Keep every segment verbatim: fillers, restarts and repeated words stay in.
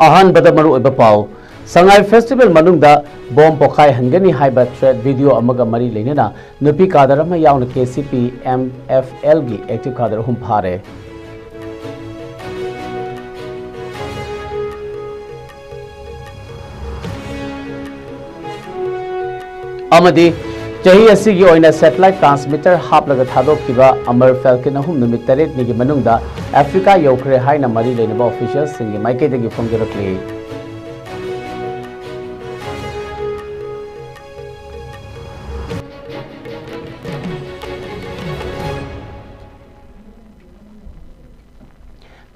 ꯑꯍꯥꯟꯕꯗ ꯃꯔꯨꯑꯣꯏꯕ ꯄꯥꯎ꯫ ꯁꯉꯥꯏ ꯐꯦꯁꯇꯤꯚꯦꯜ ꯃꯅꯨꯡꯗ ꯕꯣꯝ ꯄꯣꯈꯥꯏꯍꯟꯒꯅꯤ ꯍꯥꯏꯕ ꯊ꯭ꯔꯦꯠ ꯚꯤꯗꯤꯑꯣ ꯑꯃꯒ ꯃꯔꯤ ꯂꯩꯅꯅ ꯅꯨꯄꯤ ꯀꯥꯗꯔ ꯑꯃ ꯌꯥꯎꯅ K C P M F ꯑꯦꯜꯒꯤ ꯑꯦꯛꯇꯤꯚ ꯀꯥꯗꯔ ꯑꯍꯨꯝ ꯐꯥꯔꯦ꯫ ꯑꯃꯗꯤ ꯆꯍꯤ ꯑꯁꯤꯒꯤ ꯑꯣꯏꯅ ꯁꯦꯇꯦꯂꯥꯏꯠ ꯇ꯭ꯔꯥꯟꯁꯃꯤꯇꯔ ꯍꯥꯞꯂꯒ ꯊꯥꯗꯣꯛꯈꯤꯕ ꯑꯃꯔ ꯐꯦꯜꯀꯟ ꯑꯍꯨꯝ ꯅꯨꯃꯤꯠ ꯇꯔꯦꯠꯅꯤꯒꯤ ꯃꯅꯨꯡꯗ ꯑꯐ꯭ꯔꯤꯀꯥ ꯌꯧꯈ꯭ꯔꯦ ꯍꯥꯏꯅ ꯃꯔꯤ ꯂꯩꯅꯕ ꯑꯣꯐꯤꯁꯤꯌꯦꯜꯁꯤꯡꯒꯤ ꯃꯥꯏꯀꯩꯗꯒꯤ ꯐꯣꯡꯗꯣꯔꯛꯂꯤ꯫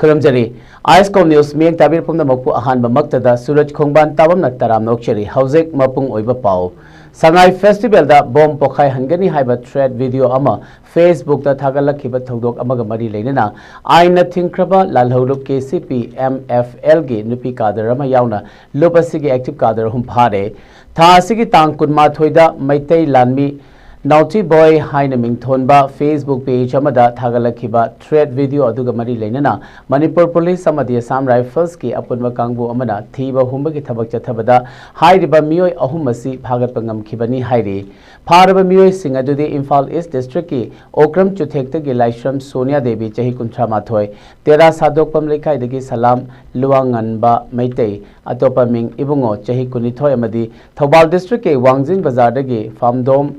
ꯈꯨꯔꯨꯝꯖꯔꯤ꯫ ꯑꯥꯏꯁꯀꯣꯝ ꯅ꯭ꯌꯨꯁ ꯃꯤꯠꯌꯦꯡ ꯇꯥꯕꯤꯔ ꯄꯨꯝꯅꯃꯛꯄꯨ ꯑꯍꯥꯟꯕꯃꯛꯇꯗ ꯁꯨꯔꯖ ꯈꯣꯡꯕꯥꯟ ꯇꯥꯕꯝꯅ ꯇꯔꯥꯝꯅ ꯑꯣꯛꯆꯔꯤ꯫ ꯍꯧꯖꯤꯛ ꯃꯄꯨꯡ ꯑꯣꯏꯕ ꯄꯥꯎ꯫ ꯁꯉꯥꯏ ꯐꯦꯁꯇꯤꯚꯦꯜꯗ ꯕꯣꯝ ꯄꯣꯈꯥꯏꯍꯟꯒꯅꯤ ꯍꯥꯏꯕ ꯊ꯭ꯔꯦꯠ ꯚꯤꯗꯤꯑꯣ ꯑꯃ ꯐꯦꯁꯕꯨꯛꯇ ꯊꯥꯒꯠꯂꯛꯈꯤꯕ ꯊꯧꯗꯣꯛ ꯑꯃꯒ ꯃꯔꯤ ꯂꯩꯅꯅ ꯑꯥꯏꯟꯅ ꯊꯤꯡꯈ꯭ꯔꯕ ꯂꯥꯜꯍꯧꯂꯨꯞ ꯀꯦ ꯁꯤ ꯄꯤ ꯑꯦꯝ ꯑꯦꯐ ꯑꯦꯜꯒꯤ ꯅꯨꯄꯤ ꯀꯥꯗꯔ ꯑꯃ ꯌꯥꯎꯅ ꯂꯨꯞ ꯑꯁꯤꯒꯤ ꯑꯦꯛꯇꯤꯚ ꯀꯥꯗꯔ ꯑꯍꯨꯝ ꯐꯥꯔꯦ꯫ ꯊꯥ ꯑꯁꯤꯒꯤ ꯇꯥꯡ ꯀꯨꯟꯃꯥꯊꯣꯏꯗ ꯃꯩꯇꯩ ꯂꯥꯟꯃꯤ ꯅꯥꯎꯇꯤ ꯕꯣꯏ ꯍꯥꯏꯅ ꯃꯤꯡꯊꯣꯟꯕ ꯐꯦꯁꯕꯨꯛ ꯄꯦꯖ ꯑꯃꯗ ꯊꯥꯒꯠꯂꯛꯈꯤꯕ ꯊ꯭ꯔꯦꯠ ꯚꯤꯗꯤꯑꯣ ꯑꯗꯨꯒ ꯃꯔꯤ ꯂꯩꯅꯅ ꯃꯅꯤꯄꯨꯔ ꯄꯨꯂꯤꯁ ꯑꯃꯗꯤ ꯑꯁꯥꯝ ꯔꯥꯏꯐꯜꯁꯀꯤ ꯑꯄꯨꯟꯕ ꯀꯥꯡꯕꯨ ꯑꯃꯅ ꯊꯤꯕ ꯍꯨꯝꯕꯒꯤ ꯊꯕꯛ ꯆꯠꯊꯕꯗ ꯍꯥꯏꯔꯤꯕ ꯃꯤꯑꯣꯏ ꯑꯍꯨꯝ ꯑꯁꯤ ꯐꯥꯒꯠꯄ ꯉꯝꯈꯤꯕꯅꯤ ꯍꯥꯏꯔꯤ꯫ ꯐꯥꯔꯕ ꯃꯤꯑꯣꯏꯁꯤꯡ ꯑꯗꯨꯗꯤ ꯏꯝꯐꯥꯜ ꯏꯁ ꯗꯤꯁꯇ꯭ꯔꯤꯛꯀꯤ ꯑꯣꯀ꯭ꯔꯝ ꯆꯨꯊꯦꯛꯇꯒꯤ ꯂꯥꯏꯁ꯭ꯔꯝ ꯁꯣꯅꯤꯌꯥ ꯗꯦꯕꯤ, ꯆꯍꯤ ꯀꯨꯟꯊ꯭ꯔꯥ ꯃꯥꯊꯣꯏ, ꯇꯦꯔꯥ ꯁꯥꯗꯣꯛꯄꯝ ꯂꯩꯀꯥꯏꯗꯒꯤ ꯁꯂꯥꯝ ꯂꯨꯋꯥꯡꯉꯟꯕ ꯃꯩꯇꯩ, ꯑꯇꯣꯞꯄ ꯃꯤꯡ ꯏꯕꯨꯡꯉꯣ, ꯆꯍꯤ ꯀꯨꯟꯅꯤꯊꯣꯏ, ꯑꯃꯗꯤ ꯊꯧꯕꯥꯜ ꯗꯤꯁꯇ꯭ꯔꯤꯛꯀꯤ ꯋꯥꯡꯖꯤꯡ ꯕꯖꯥꯔꯗꯒꯤ ꯐꯥꯝꯗꯣꯝ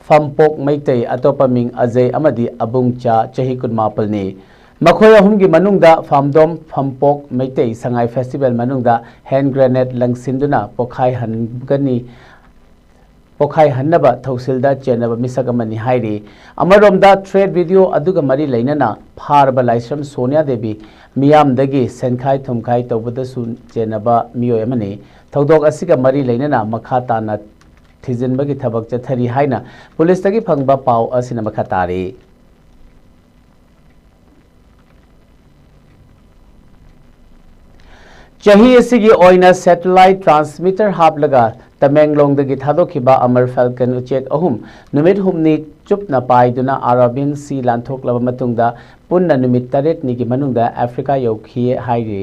ꯐꯝꯄꯣꯛ ꯃꯩꯇꯩ, ꯑꯇꯣꯞꯄ ꯃꯤꯡ ꯑꯖꯩ ꯑꯃꯗꯤ ꯑꯕꯨꯡꯆꯥ, ꯆꯍꯤ ꯀꯨꯟꯃꯥꯄꯜꯅꯤ꯫ ꯃꯈꯣꯏ ꯑꯍꯨꯝꯒꯤ ꯃꯅꯨꯡꯗ ꯐꯥꯝꯗꯣꯝ ꯐꯝꯄꯣꯛ ꯃꯩꯇꯩ ꯁꯉꯥꯏ ꯐꯦꯁꯇꯤꯚꯦꯜ ꯃꯅꯨꯡꯗ ꯍꯦꯟ ꯒ꯭ꯔꯦꯅꯦꯗ ꯂꯪꯁꯤꯟꯗꯨꯅ ꯄꯣꯈꯥꯏꯍꯟꯒꯅꯤ, ꯄꯣꯈꯥꯏꯍꯟꯅꯕ ꯊꯧꯁꯤꯜꯗ ꯆꯦꯟꯅꯕ ꯃꯤꯁꯛ ꯑꯃꯅꯤ ꯍꯥꯏꯔꯤ꯫ ꯑꯃꯔꯣꯝꯗ ꯊ꯭ꯔꯦꯠ ꯚꯤꯗꯤꯑꯣ ꯑꯗꯨꯒ ꯃꯔꯤ ꯂꯩꯅꯅ ꯐꯥꯔꯕ ꯂꯥꯏꯁ꯭ꯔꯝ ꯁꯣꯅꯤꯌꯥ ꯗꯦꯕꯤ ꯃꯤꯌꯥꯝꯗꯒꯤ ꯁꯦꯟꯈꯥꯏ ꯊꯨꯝꯈꯥꯏ ꯇꯧꯕꯗꯁꯨ ꯆꯦꯟꯅꯕ ꯃꯤꯑꯣꯏ ꯑꯃꯅꯤ꯫ ꯊꯧꯗꯣꯛ ꯑꯁꯤꯒ ꯃꯔꯤ ꯂꯩꯅꯅ ꯃꯈꯥ ꯇꯥꯅ ꯊꯤꯖꯤꯟꯕꯒꯤ ꯊꯕꯛ ꯆꯠꯊꯔꯤ ꯍꯥꯏꯅ ꯄꯨꯂꯤꯁꯇꯒꯤ ꯐꯪꯕ ꯄꯥꯎ ꯑꯁꯤꯅ ꯃꯈꯥ ꯇꯥꯔꯤ꯫ ꯆꯍꯤ ꯑꯁꯤꯒꯤ ꯑꯣꯏꯅ ꯁꯦꯇꯦꯂꯥꯏꯠ ꯇ꯭ꯔꯥꯟꯁꯃꯤꯇꯔ ꯍꯥꯞꯂꯒ ꯇꯃꯦꯡꯂꯣꯡꯗꯒꯤ ꯊꯥꯗꯣꯛꯈꯤꯕ ꯑꯃꯔ ꯐꯦꯜꯀꯟ ꯎꯆꯦꯛ ꯑꯍꯨꯝ ꯅꯨꯃꯤꯠ ꯍꯨꯝꯅꯤ ꯆꯨꯞꯅ ꯄꯥꯏꯗꯨꯅ ꯑꯔꯥꯕꯤꯌꯟ ꯁꯤ ꯂꯥꯟꯊꯣꯛꯂꯕ ꯃꯇꯨꯡꯗ ꯄꯨꯟꯅ ꯅꯨꯃꯤꯠ ꯇꯔꯦꯠꯅꯤꯒꯤ ꯃꯅꯨꯡꯗ ꯑꯐ꯭ꯔꯤꯀꯥ ꯌꯧꯈꯤ ꯍꯥꯏꯔꯤ꯫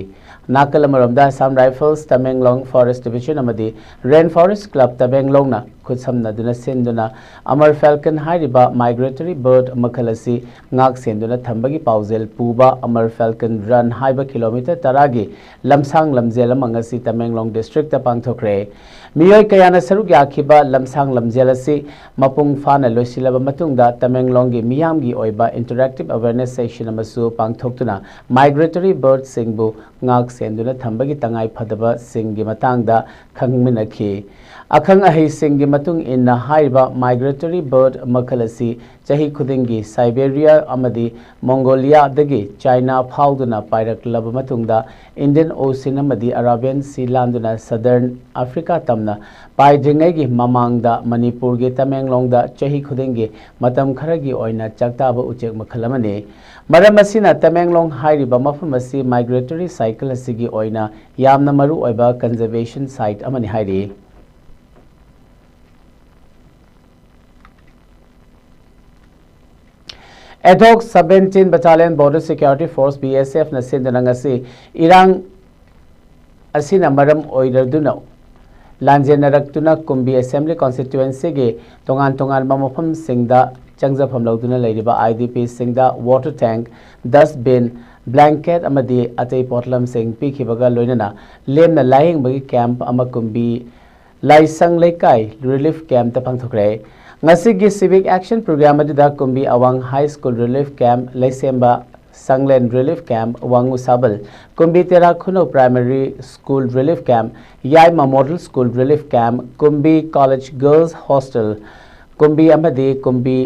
ꯅꯥꯀꯜ ꯑꯃꯔꯣꯝꯗ Assam rifles Tamenglong forest division ꯑꯃꯗꯤ ꯔꯦꯟ ꯐꯣꯔꯦꯁ꯭ꯠ ꯀ꯭ꯂꯕ ꯇꯃꯦꯡꯂꯣꯡꯅ ꯈꯨꯠꯁꯝꯅꯗꯨꯅ ꯁꯤꯟꯗꯨꯅ ꯑꯃꯔ ꯐꯦꯜꯀꯟ ꯍꯥꯏꯔꯤꯕ ꯃꯥꯏꯒ꯭ꯔꯦꯇꯣꯔꯤ ꯕꯥꯔꯗ ꯃꯈꯜ ꯑꯁꯤ ꯉꯥꯛ ꯁꯦꯟꯗꯨꯅ ꯊꯝꯕꯒꯤ ꯄꯥꯎꯖꯦꯜ ꯄꯨꯕ ꯑꯃꯔ ꯐꯦꯜꯀꯟ ꯔꯟ ꯍꯥꯏꯕ ꯀꯤꯂꯣꯃꯤꯇꯔ ꯇꯔꯥꯒꯤ ꯂꯝꯁꯥꯡ ꯂꯝꯖꯦꯜ ꯑꯃ ꯉꯁꯤ ꯇꯃꯦꯡꯂꯣꯡ ꯗꯤꯁꯇ꯭ꯔꯤꯛꯇ ꯄꯥꯡꯊꯣꯛꯈ꯭ꯔꯦ꯫ ꯃꯤꯑꯣꯏ ꯀꯌꯥꯅ ꯁꯔꯨꯛ ꯌꯥꯈꯤꯕ ꯂꯝꯁꯥꯡ ꯂꯝꯖꯦꯜ ꯑꯁꯤ ꯃꯄꯨꯡ ꯐꯥꯅ ꯂꯣꯏꯁꯤꯜꯂꯕ ꯃꯇꯨꯡꯗ ꯇꯃꯦꯡꯂꯣꯡꯒꯤ ꯃꯤꯌꯥꯝꯒꯤ ꯑꯣꯏꯕ ꯏꯟꯇꯔꯦꯛꯇꯤꯕ ꯑꯦꯋꯦꯔꯅꯦꯁ ꯁꯦꯁꯟ ꯑꯃꯁꯨ ꯄꯥꯡꯊꯣꯛꯇꯨꯅ ꯃꯥꯏꯒ꯭ꯔꯦꯇꯣꯔꯤ ꯕꯥꯔꯗꯁꯤꯡꯕꯨ ꯉꯥꯛ ꯁꯦꯟꯗꯨꯅ ꯊꯝꯕꯒꯤ ꯇꯉꯥꯏ ꯐꯗꯕꯁꯤꯡꯒꯤ ꯃꯇꯥꯡꯗ ꯈꯪꯃꯤꯟꯅꯈꯤ꯫ ꯑꯈꯪ ꯑꯍꯩꯁꯤꯡꯒꯤ ꯃꯇꯨꯡ ꯏꯟꯅ ꯍꯥꯏꯔꯤꯕ ꯃꯥꯏꯒ꯭ꯔꯦꯇꯣꯔꯤ ꯕꯥꯔꯗ ꯃꯈꯜ ꯑꯁꯤ ꯆꯍꯤ ꯈꯨꯗꯤꯡꯒꯤ ꯁꯥꯏꯕꯦꯔꯤꯌꯥ ꯑꯃꯗꯤ ꯃꯣꯡꯒꯣꯂꯤꯌꯥꯗꯒꯤ ꯆꯥꯏꯅꯥ ꯐꯥꯎꯗꯨꯅ ꯄꯥꯏꯔꯛꯂꯕ ꯃꯇꯨꯡꯗ ꯏꯟꯗꯤꯌꯟ ꯑꯣꯁꯤꯟ ꯑꯃꯗꯤ ꯑꯔꯥꯕꯤꯌꯟ ꯁꯤ ꯂꯥꯟꯗꯨꯅ ꯁꯗꯔꯟ ꯑꯐ꯭ꯔꯤꯀꯥ ꯇꯝꯅ ꯄꯥꯏꯗ꯭ꯔꯤꯉꯩꯒꯤ ꯃꯃꯥꯡꯗ ꯃꯅꯤꯄꯨꯔꯒꯤ ꯇꯃꯦꯡꯂꯣꯡꯗ ꯆꯍꯤ ꯈꯨꯗꯤꯡꯒꯤ ꯃꯇꯝ ꯈꯔꯒꯤ ꯑꯣꯏꯅ ꯆꯥꯛꯇꯥꯕ ꯎꯆꯦꯛ ꯃꯈꯜ ꯑꯃꯅꯤ꯫ ꯃꯔꯝ ꯑꯁꯤꯅ ꯇꯃꯦꯡꯂꯣꯡ ꯍꯥꯏꯔꯤꯕ ꯃꯐꯝ ꯑꯁꯤ ꯃꯥꯏꯒ꯭ꯔꯦꯇꯣꯔꯤ ꯁꯥꯏꯀꯜ ꯑꯁꯤꯒꯤ ꯑꯣꯏꯅ ꯌꯥꯝꯅ ꯃꯔꯨ ꯑꯣꯏꯕ ꯀꯟꯖꯔꯕꯦꯁꯟ ꯁꯥꯏꯠ ꯑꯃꯅꯤ ꯍꯥꯏꯔꯤ꯫ ꯑꯦꯗꯣꯛ seventeen battalion border security force, B S ꯑꯦꯐꯅ ꯁꯤꯟꯗꯨꯅ ꯉꯁꯤ ꯏꯔꯥꯡ ꯑꯁꯤꯅ ꯃꯔꯝ ꯑꯣꯏꯔꯗꯨꯅ ꯂꯥꯟꯖꯦꯟꯅꯔꯛꯇꯨꯅ ꯀꯨꯝꯕꯤ ꯑꯦꯁꯦꯝꯕ꯭ꯂꯤ ꯀꯣꯟꯁꯇꯤꯇ꯭ꯋꯦꯟꯁꯤꯒꯤ ꯇꯣꯉꯥꯟ ꯇꯣꯉꯥꯟꯕ ꯃꯐꯝꯁꯤꯡꯗ ꯆꯪꯖꯐꯝ ꯂꯧꯗꯨꯅ ꯂꯩꯔꯤꯕ ꯑꯥꯏ ꯗꯤ ꯄꯤꯁꯤꯡꯗ ꯋꯥꯇꯔ ꯇꯦꯡꯛ, ꯗꯁꯕꯤꯟ, ꯕ꯭ꯂꯦꯡꯀꯦꯠ ꯑꯃꯗꯤ ꯑꯇꯩ ꯄꯣꯠꯂꯝꯁꯤꯡ ꯄꯤꯈꯤꯕꯒ ꯂꯣꯏꯅꯅ ꯂꯦꯝꯅ ꯂꯥꯌꯦꯡꯕꯒꯤ ꯀꯦꯝꯞ ꯑꯃ ꯀꯨꯝꯕꯤ ꯂꯥꯏꯁꯪ ꯂꯩꯀꯥꯏ ꯔꯤꯂꯤꯐ ꯀꯦꯝꯞꯇ ꯄꯥꯡꯊꯣꯛꯈ꯭ꯔꯦ꯫ ꯉꯁꯤꯒꯤ ꯁꯤꯚꯤꯛ ꯑꯦꯛꯁꯟ ꯄ꯭ꯔꯣꯒ꯭ꯔꯥꯝ ꯑꯗꯨꯗ ꯀꯨꯝꯕꯤ ꯑꯋꯥꯡ ꯍꯥꯏ ꯁ꯭ꯀꯨꯜ ꯔꯤꯂꯤꯐ ꯀꯦꯝꯞ, ꯂꯩꯁꯦꯝꯕ ꯁꯪꯂꯦꯟ relief camp, Wangoo Sabal, Kumbi Tera Khunou primary school relief camp, Yaima model school relief camp, Kumbi college girls hostel, Kumbi ꯑꯃꯗꯤ ꯀꯨꯝꯕꯤ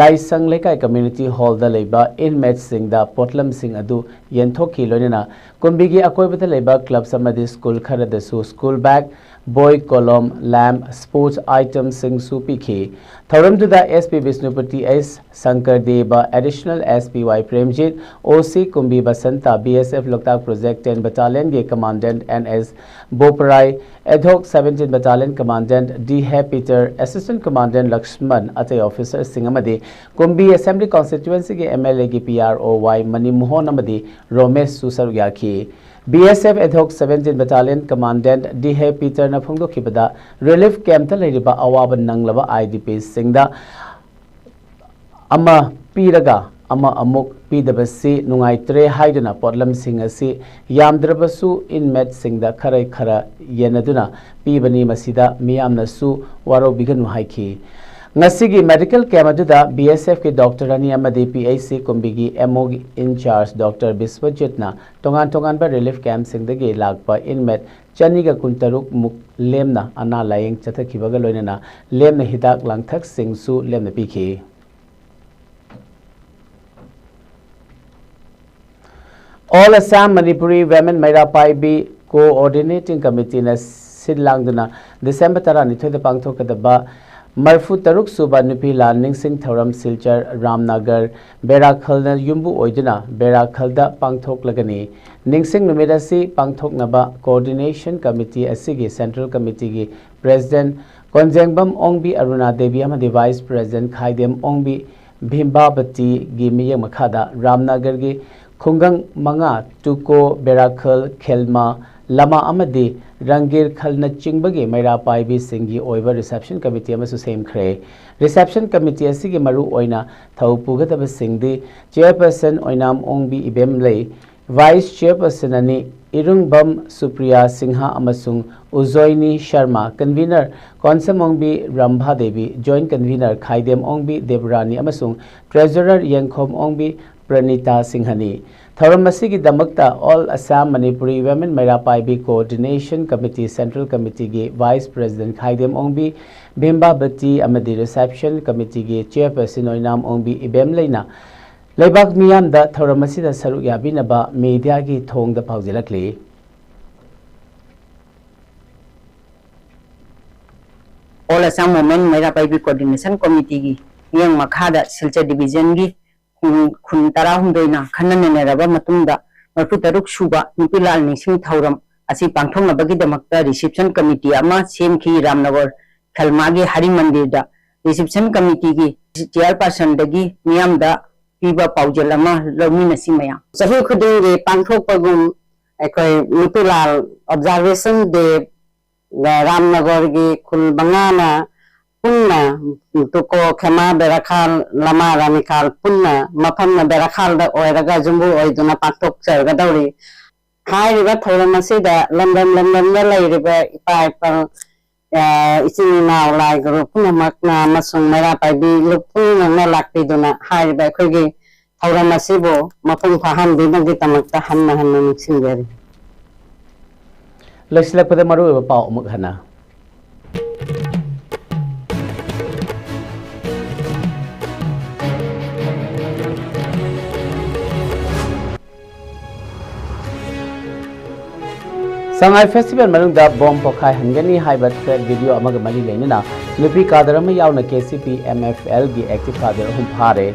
ꯂꯥꯏꯁꯪ ꯂꯩꯀꯥꯏ ꯀꯝꯃ꯭ꯌꯨꯅꯤꯇꯤ ꯍꯣꯜꯗ ꯂꯩꯕ ꯏꯟꯃꯦꯠꯁꯤꯡꯗ ꯄꯣꯠꯂꯝꯁꯤꯡ ꯑꯗꯨ ꯌꯦꯟꯊꯣꯛꯈꯤ꯫ ꯂꯣꯏꯅꯅ ꯀꯨꯝꯕꯤꯒꯤ ꯑꯀꯣꯏꯕꯗ ꯂꯩꯕ ꯀ꯭ꯂꯕꯁ ꯑꯃꯗꯤ ꯁ꯭ꯀꯨꯜ ꯈꯔꯗꯁꯨ ꯁ꯭ꯀꯨꯜ ꯕꯦꯒ, ꯕꯣꯏ, ꯀꯣꯂꯣꯝ, ꯂꯦꯝꯞ, ꯁ꯭ꯄꯣꯔꯠꯁ ꯑꯥꯏꯇꯦꯝꯁꯤꯡꯁꯨ ꯄꯤꯈꯤ꯫ ꯊꯧꯔꯝꯗꯨꯗ S P ꯕꯤꯁꯅꯨꯄꯇꯤ, S Shankar Deva, Additional S P Y Premjit, O C ꯀꯨꯝꯕꯤ Basanta, B S F Loktak Project ten Battalion ꯒꯤ Commandant N S ꯕꯣꯄꯔꯥꯏ, Ad Hoc seventeen Battalion Commandant D H Peter, Assistant Commandant Lakshman, ꯑꯇꯩ officer ꯁꯤꯡ ꯑꯃꯗꯤ ꯀꯨꯝꯕꯤ Assembly Constituency ꯒꯤ M L A ꯒꯤ P R O Y ꯃꯅꯤꯃꯣꯍꯟ ꯑꯃꯗꯤ ꯔꯣꯃꯦꯁꯁꯨ ꯁꯔꯨꯛ ꯌꯥꯈꯤ꯫ B S F Ad Hoc seventeen Battalion Commandant D H Peter ꯅ ꯐꯣꯡꯗꯣꯛꯈꯤꯕꯗ, relief camp ꯇ ꯂꯩꯔꯤꯕ ꯑꯋꯥꯕ ꯅꯪꯂꯕ I D P ꯁꯤꯡꯗ ꯑꯃ ꯄꯤꯔꯒ ꯑꯃ ꯑꯃꯨꯛ ꯄꯤꯗꯕꯁꯤ ꯅꯨꯡꯉꯥꯏꯇ꯭ꯔꯦ ꯍꯥꯏꯗꯨꯅ ꯄꯣꯠꯂꯝꯁꯤꯡ ꯑꯁꯤ ꯌꯥꯝꯗ꯭ꯔꯕꯁꯨ inmate ꯁꯤꯡꯗ ꯈꯔ ꯈꯔ ꯌꯦꯟꯅꯗꯨꯅ ꯄꯤꯕꯅꯤ, ꯃꯁꯤꯗ ꯃꯤꯌꯥꯝꯅꯁꯨ ꯋꯥꯔꯧꯕꯤꯒꯅꯨ ꯍꯥꯏꯈꯤ꯫ ꯉꯁꯤꯒꯤ medical camp ꯑꯗꯨꯗ B S F ꯀꯤ doctor ꯑꯅꯤ ꯑꯃꯗꯤ P H C ꯀꯨꯝꯕꯤꯒꯤ M O ꯒꯤ in charge doctor ꯕꯤꯁ꯭ꯋꯖꯤꯠꯅ ꯇꯣꯉꯥꯟ ꯇꯣꯉꯥꯟꯕ relief camp ꯁꯤꯡꯗꯒꯤ ꯂꯥꯛꯄ inmate ꯆꯅꯤꯒ ꯀꯨꯟꯇꯔꯨꯛ ꯃꯨꯛ ꯂꯦꯝꯅ ꯑꯅꯥ ꯂꯥꯌꯦꯡ ꯆꯠꯊꯈꯤꯕꯒ ꯂꯣꯏꯅꯅ ꯂꯦꯝꯅ ꯍꯤꯗꯥꯛ ꯂꯥꯡꯊꯛꯁꯤꯡꯁꯨ ꯂꯦꯝꯅ ꯄꯤꯈꯤ꯫ All Assam Manipuri Women ꯃꯩꯔꯥ ꯄꯥꯏꯕꯤ Coordinating Committee ꯅ ꯁꯤꯜ ꯂꯥꯡꯗꯨꯅ ꯗꯤꯁꯦꯝꯕꯔ ꯇꯔꯥꯅꯤꯊꯣꯏꯗ ꯄꯥꯡꯊꯣꯛꯀꯗꯕ ꯃꯔꯤꯐꯨ ꯇꯔꯨꯛ ꯁꯨꯕ ꯅꯨꯄꯤ ꯂꯥꯟ ꯅꯤꯡꯁꯤꯡ ꯊꯧꯔꯝ ꯁꯤꯜꯆꯔ ꯔꯥꯝꯅꯒꯔ ꯕꯦꯔꯥꯈꯜꯅ ꯌꯨꯝꯕꯨ ꯑꯣꯏꯗꯨꯅ ꯕꯦꯔꯥꯈꯜꯗ ꯄꯥꯡꯊꯣꯛꯂꯒꯅꯤ꯫ ꯅꯤꯡꯁꯤꯡ ꯅꯨꯃꯤꯠ ꯑꯁꯤ ꯄꯥꯡꯊꯣꯛꯅꯕ Coordination Committee ꯑꯁꯤꯒꯤ Central Committee ꯒꯤ President ꯀꯣꯟꯖꯦꯡꯕꯝ ꯑꯣꯡꯕꯤ ꯑꯔꯨꯅꯥ ꯗꯦꯕꯤ ꯑꯃꯗꯤ Vice President ꯈꯥꯏꯗꯦꯝ ꯑꯣꯡꯕꯤ ꯚꯤꯝꯕꯥꯕꯇꯤꯒꯤ ꯃꯤꯠꯌꯦꯡ ꯃꯈꯥꯗ ꯔꯥꯝꯅꯒꯔꯒꯤ ꯈꯨꯡꯒꯪ ꯃꯉꯥ, ꯇꯨꯀꯣ, ꯕꯦꯔꯥꯈꯜ, ꯈꯦꯜꯃꯥ, ꯂꯃꯥ ꯑꯃꯗꯤ ꯔꯪꯒꯤꯔꯈꯜꯅꯆꯤꯡꯕꯒꯤ ꯃꯩꯔꯥ ꯄꯥꯏꯕꯤꯁꯤꯡꯒꯤ ꯑꯣꯏꯕ reception committee ꯑꯃꯁꯨ ꯁꯦꯝꯈ꯭ꯔꯦ꯫ Reception committee ꯑꯁꯤꯒꯤ ꯃꯔꯨ ꯑꯣꯏꯅ ꯊꯧ ꯄꯨꯒꯗꯕꯁꯤꯡꯗꯤ Chairperson ꯑꯣꯏꯅꯥꯝ ꯑꯣꯡꯕꯤ ꯏꯕꯦꯝꯂꯩ, Vice Chairperson ꯑꯅꯤ, ꯏꯔꯨꯡꯕꯝ ꯁꯨꯄ꯭ꯔꯤꯌꯥ ꯁꯤꯡꯍ ꯑꯃꯁꯨꯡ ꯎꯖꯣꯏꯅꯤ ꯁꯔꯃ, Convener ꯀꯣꯟꯁꯝ ꯑꯣꯡꯕꯤ ꯔꯝꯚꯥ ꯗꯦꯕꯤ, Joint Convener ꯈꯥꯏꯗꯦꯝ ꯑꯣꯡꯕꯤ ꯗꯦꯕꯔꯥꯅꯤ ꯑꯃꯁꯨꯡ Treasurer ꯌꯦꯡꯈꯣꯝ ꯑꯣꯡꯕꯤ ꯄ꯭ꯔꯅꯤꯇꯥ ꯁꯤꯡꯍꯅꯤ꯫ ꯊꯧꯔꯝ ꯑꯁꯤꯒꯤꯗꯃꯛꯇ All Assam Manipuri Women ꯃꯩꯔꯥ ꯄꯥꯏꯕꯤ Coordination Committee Central Committee ꯒꯤ Vice President ꯈꯥꯏꯗꯦꯝ ꯑꯣꯡꯕꯤ ꯚꯤꯝꯕꯥꯕꯇꯤ ꯑꯃꯗꯤ Reception Committee ꯒꯤ Chairperson ꯑꯣꯏꯅꯥꯝ ꯑꯣꯡꯕꯤ ꯏꯕꯦꯝꯂꯩꯅ ꯂꯩꯕꯥꯛ ꯃꯤꯌꯥꯝꯗ ꯊꯧꯔꯝ ꯑꯁꯤꯗ ꯁꯔꯨꯛ ꯌꯥꯕꯤꯅꯕ media ꯒꯤ ꯊꯣꯡꯗ ꯄꯥꯎꯖꯦꯜꯂꯛꯂꯤ꯫ All Assam Women ꯃꯩꯔꯥ ꯄꯥꯏꯕꯤ Coordination Committeeꯒꯤ ꯃꯤꯠꯌꯦꯡ ꯃꯈꯥꯗ ꯁꯤꯜꯆꯔ Divisionꯒꯤ ꯈꯨꯟ, ꯈꯨꯟ ꯇꯔꯥꯍꯨꯝꯗꯣꯏꯅ ꯈꯟꯅ ꯅꯩꯅꯔꯕ ꯃꯇꯨꯡꯗ, ꯃꯔꯤꯐꯨ ꯇꯔꯨꯛ ꯁꯨꯕ ꯅꯨꯄꯤ ꯂꯥꯜ ꯅꯤꯡꯁꯤꯡ ꯊꯧꯔꯝ ꯑꯁꯤ ꯄꯥꯡꯊꯣꯛꯅꯕꯒꯤꯗꯃꯛꯇ reception committee ꯑꯃ ꯁꯦꯝꯈꯤ꯫ ꯔꯥꯝꯅꯒꯔ ꯈꯦꯜꯃꯥꯒꯤ ꯍꯔꯤ ꯃꯟꯗꯤꯔꯗ reception committeeꯒꯤ chairpersonꯗꯒꯤ ꯃꯤꯌꯥꯝꯗ ꯄꯤꯕ ꯄꯥꯎꯖꯦꯜ ꯑꯃ ꯂꯧꯃꯤꯟꯅꯁꯤ ꯃꯌꯥꯝ꯫ ꯆꯍꯤ ꯈꯨꯗꯤꯡꯒꯤ ꯄꯥꯡꯊꯣꯛꯄꯒꯨꯝ ꯑꯩꯈꯣꯏ ꯅꯨꯄꯤ ꯂꯥꯜ Observation Day ꯔꯥꯝꯅꯒꯔꯒꯤ ꯈꯨꯜ ꯃꯉꯥꯅ ꯄꯨꯟꯅ ꯇꯨꯀꯣ, ꯈꯦꯃꯥ, ꯕꯦꯔꯥꯈꯥꯜ, ꯂꯃꯥ, ꯔꯥꯅꯤꯈꯥꯜ ꯄꯨꯟꯅ ꯃꯐꯝꯅ ꯕꯦꯔꯥꯈꯥꯜꯗ ꯑꯣꯏꯔꯒ ꯌꯨꯝꯕꯨ ꯑꯣꯏꯗꯨꯅ ꯄꯥꯡꯊꯣꯛꯆꯒꯗꯧꯔꯤ꯫ ꯍꯥꯏꯔꯤꯕ ꯊꯧꯔꯝ ꯑꯁꯤꯗ ꯂꯝꯗꯝ ꯂꯝꯗꯝꯗ ꯂꯩꯔꯤꯕ ꯏꯄꯥ ꯏꯄꯜ, ꯑ, ꯏꯆꯤꯟ ꯏꯅꯥꯎ ꯂꯥꯏ ꯒꯨꯔꯨ ꯄꯨꯝꯅꯃꯛꯅ ꯑꯃꯁꯨꯡ ꯃꯩꯔꯥ ꯄꯥꯏꯕꯤ ꯂꯨꯞ ꯄꯨꯝꯅꯃꯛꯅ ꯂꯥꯛꯄꯤꯗꯨꯅ ꯍꯥꯏꯔꯤꯕ ꯑꯩꯈꯣꯏꯒꯤ ꯊꯧꯔꯝ ꯑꯁꯤꯕꯨ ꯃꯄꯨꯡ ꯐꯥꯍꯟꯕꯤꯕꯒꯤꯗꯃꯛꯇ ꯍꯟꯅ ꯍꯟꯅ ꯅꯤꯡꯁꯤꯡꯖꯔꯤ꯫ ꯂꯣꯏꯁꯤꯜꯂꯛꯄꯗ ꯃꯔꯨꯑꯣꯏꯕ ꯄꯥꯎ ꯑꯃꯨꯛ ꯍꯟꯅ꯫ ꯁꯉꯥꯏ ꯐꯦꯁꯇꯤꯚꯦꯜ ꯃꯅꯨꯡꯗ ꯕꯣꯝ ꯄꯣꯈꯥꯏꯍꯟꯒꯅꯤ ꯍꯥꯏꯕ threat video ꯑꯃꯒ ꯃꯔꯤ ꯂꯩꯅꯅ ꯅꯨꯄꯤ cadre ꯑꯃ ꯌꯥꯎꯅ KCP MFLꯒꯤ active cadre ꯑꯍꯨꯝ ꯐꯥꯔꯦ꯫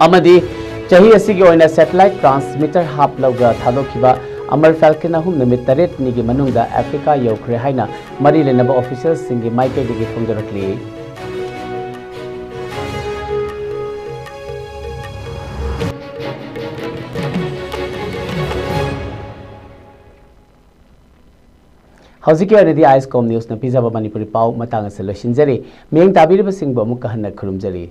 ꯑꯃꯗꯤ ꯆꯍꯤ ꯑꯁꯤꯒꯤ ꯑꯣꯏꯅ satellite transmitter ꯍꯥꯞꯂꯒ ꯊꯥꯗꯣꯛꯈꯤꯕ Amar Falcon ꯑꯍꯨꯝ ꯅꯨꯃꯤꯠ ꯇꯔꯦꯠꯅꯤꯒꯤ ꯃꯅꯨꯡꯗ ꯑꯐ꯭ꯔꯤꯀꯥ ꯌꯧꯈ꯭ꯔꯦ ꯍꯥꯏꯅ ꯃꯔꯤ ꯂꯩꯅꯕ officialꯁꯤꯡꯒꯤ ꯃꯥꯏꯀꯩꯗꯒꯤ ꯐꯣꯡꯗꯣꯔꯛꯂꯤ꯫ ꯍꯧꯖꯤꯛꯀꯤ ꯑꯣꯏꯅꯗꯤ ICOM Newsꯅ ꯄꯤꯖꯕ ꯃꯅꯤꯄꯨꯔꯤ ꯄꯥꯎ ꯃꯇꯥꯡ ꯑꯁꯤꯗ ꯂꯣꯏꯁꯤꯟꯖꯔꯤ꯫ ꯃꯤꯠꯌꯦꯡ ꯇꯥꯕꯤꯔꯤꯕꯁꯤꯡꯕꯨ ꯑꯃꯨꯛꯀ ꯍꯟꯅ ꯈꯨꯔꯨꯝꯖꯔꯤ꯫